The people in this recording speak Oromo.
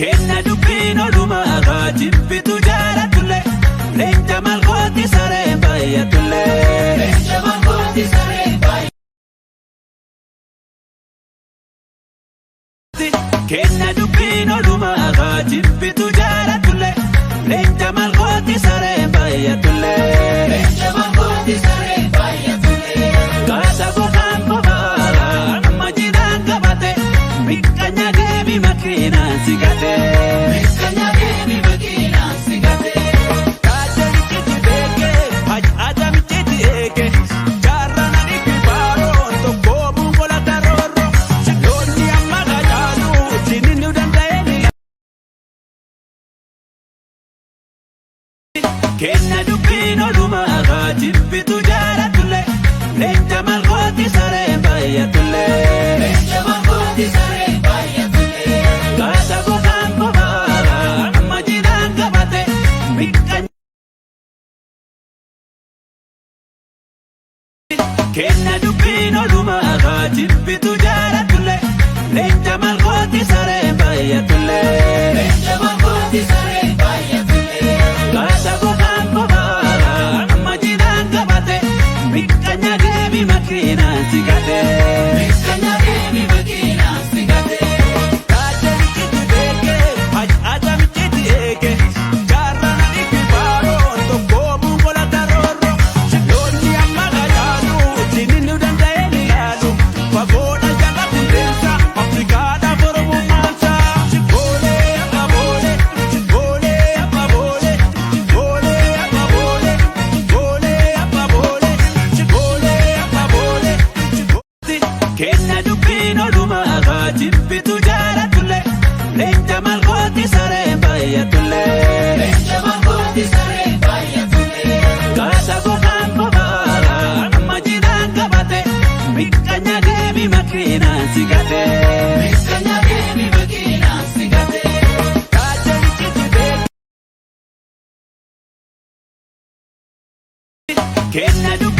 Kenna dubbiin odumaa haa jibbitu jaalatullee, leenca malkooti sareen baay'atullee. Leenca malkooti sareen baay'atullee. Kenna dubbiin odumaa haa jibbitu jaalatullee, leenca malkooti sareen baay'atullee. Leenca malkooti sareen baay'atullee. Kaasa gogaan bobaara amma jidhaan qabate, miqqanya deemi makiinaan si gate. Miqqanya deemi makiinaan si gate. Kaajjanichitti beekee ajamichitti eege jaarraan ani baaroon tokko bu'uura taroorro loonni amma qacaalu sinni danda'e ni. Kenna dubbiin odumaa haa jibbitu jaalatullee, leenca malkooti sareen baay'atullee. Leenca malkooti sareen baay'atullee. Kaasa gogaan bobaara amma jidhaan qabate miqqanya. Kenna dubbiin odumaa haa jibbitu jaalatullee, leenca malkooti sareen baay'atullee. Leenca malkooti sareen baay'atullee. Kaasa gogaan bobaara amma jidhaan qabate, miqqanya deemi makiinaan si gate. Miqqanya deemi makiinaan si gate. Kaajjanichitti beekee ajamichitti eege jaarraan ani baaroon tokko bu'uura taroorro loonni amma qacaalu sinni danda'e ni yaalu fagoodha jala hundeensa Afrikaadhaaf Oromummaansa. Boolee abba boolee, boolee abba boolee, boolee abba boolee, boolee abba boolee, boolee abba boolee. Kenna dubbiin odumaa haa jibbitu jaalatullee, leenca malkooti sareen baay'atullee. Leenca malkooti sareen baay'atullee. Kaasa gogaan bobaara amma jidhaan qabate, miqqanya deemi makiinaan si gate. Miqqanya deemi makiinaan si gate. Kaajjanichitti beekee. Kenna dubbiin.